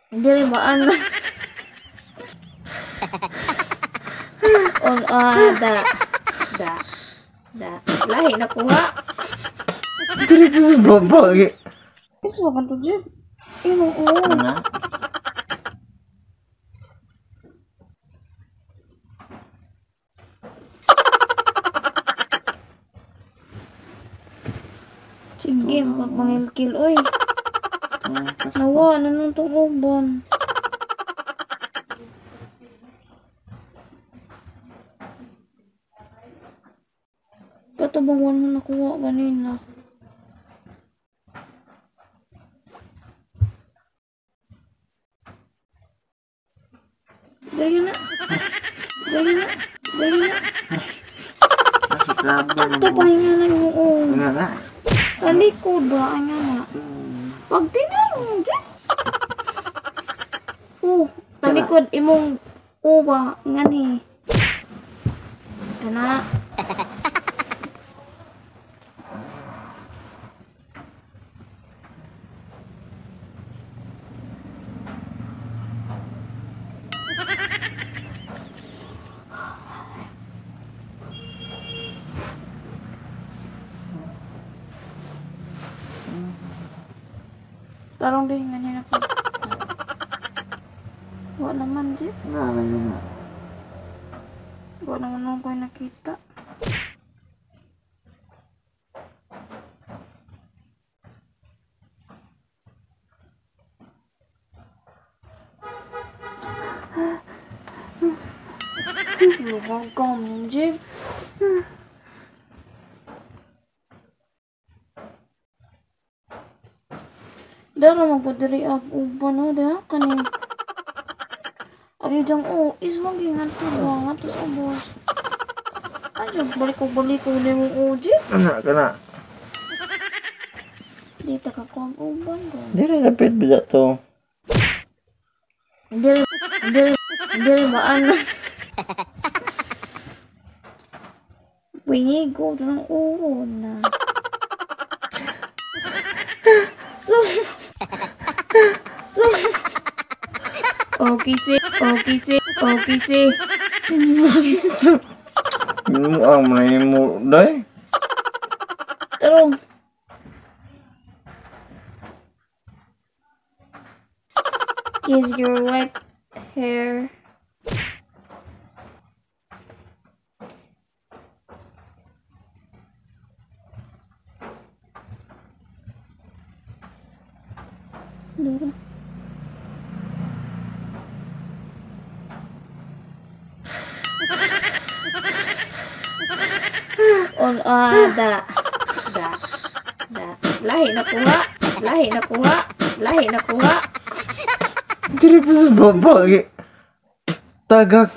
Diri ba ano? On da. Da. Da. Lahi na kuha. Diri pa sa baba. Iswa kan to, Jeff. Imo o. Ana. Sige, mapangilkil oy. Nawa, ano tong uban? Kato bang one mo nakuha ganina? Dali na. Dali na. Dali na. Ito pahinga na yung ulo. Talikod ba? Ay nga na. Pag tinarong dyan. Oh, talikod imong uba. Ngani. Kana. Tarong din nga niya po. Wala naman, Jeff. Wala naman. Wala naman ako nakita. Luwag ka mo, Jeff. Dara magpadiri ak uban o da kani. Agi jang o is wag ngadto ba ngadto sa ubos. Ay balik ko nimo o Jeff. Ana kana. Dito ka ko ang uban ko. Diri lapit bisa to. Diri diri diri ba ana. Wingi go drang o na. So so okay si okay si okay si. Mo ang mo day. Tarong. Kiss your wet hair. Dura. On da da da. Lahi na kuha, lahi na kuha, lahi na kuha. Diri pa sa baba. Tagak.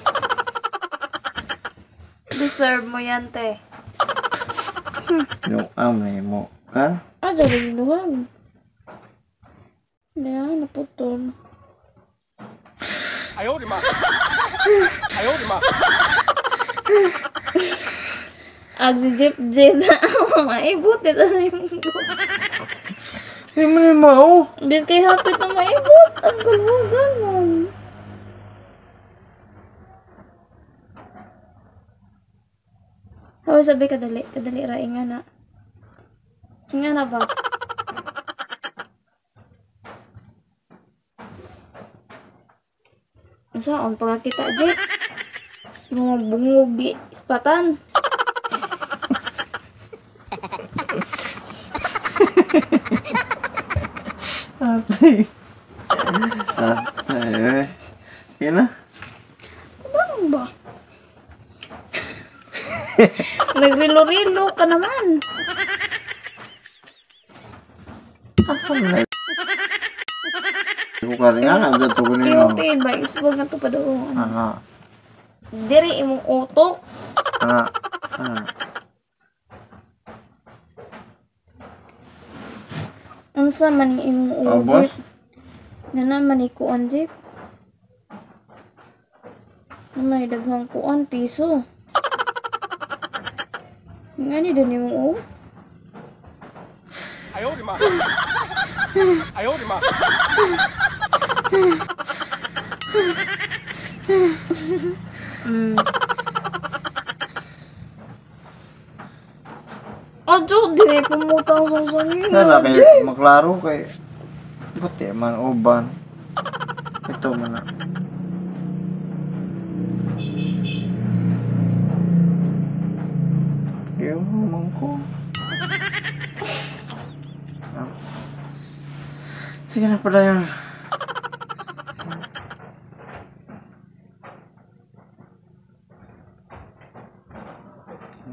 Deserve mo yan, te. Yung amay mo, ka? Ah, dali luwag. Hindi, naputol. Ayaw, di ma. Ayaw, di ma. Ag si Jeff J na maibot ito na yung Hindi mo na mao. Bis kay hapit na maibot. Ang galwagan mo. Hawa sabi kadali. Kadali ra. Inga na. Inga na ba? Saan pagkakita, Jeff? Mga bungogi. Ispatan. Atay. Atay. Yan na. Ano ba? Nagrilo-rilo ka naman. Asa na? Bukan nga na gato ko nino. Tingin ba iswag na to pa doon. Ana. Diri imong utok. Ana. Ana. Unsa man ni imong utok? Nana man ni kuan Jeff. May daghang kuan piso. Ngani din imong u? Ayaw di ma. Ayaw di ma. Pumutang sa sanina. Sana kay maklaro kay puti man uban. Ito man na. Yung man ko. Sige na pala yun.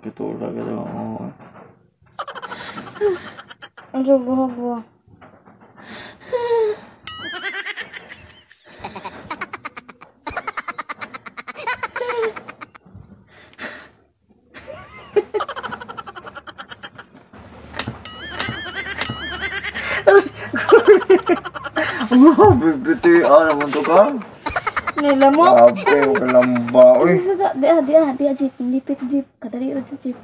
Katulad ka daw. Oo. Ang sabuha-buha. Grabe, biti. Ano naman to ka? Nila mo? Grabe, kalamba. Uy. Di, jeep. Lipit, jeep. Kadali, o, jeep.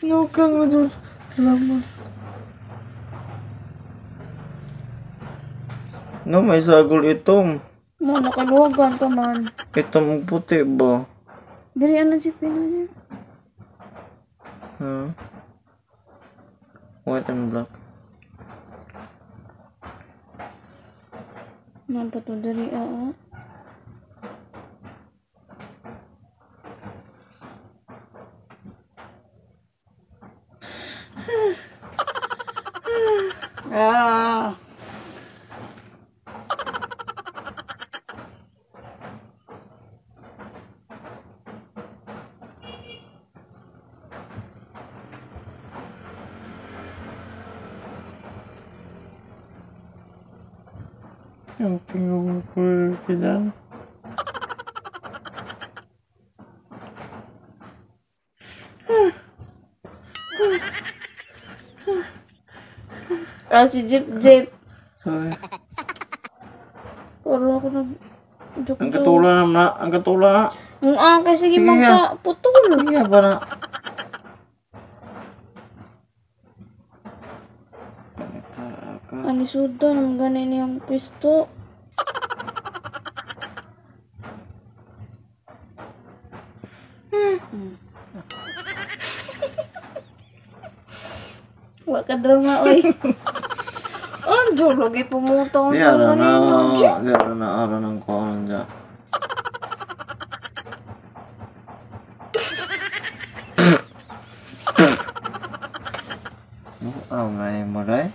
No, kang na. Salamat. No, may sagol itom. Mo, nakaluwagan ka man. Itom puti ba? Dili, ano, jeep, yun, yun. Huh? White and black. Ano pa to, dali, ah. Ah. Yung tingog ko kita. Ah, si Jeep Jeep. Sorry. Pero ako nag... Joke. Ang katula na na. Ang katula na. Ang angkay, sige, Sige. magka putol. Iya ba na? Ani suda, naman ganun niyang pwesto. Wa ka drama, oy. Ang lagi pumutang Di sa ara na. sanina. Di ara na. Ara ng kuhan dyan. No, may mo rin.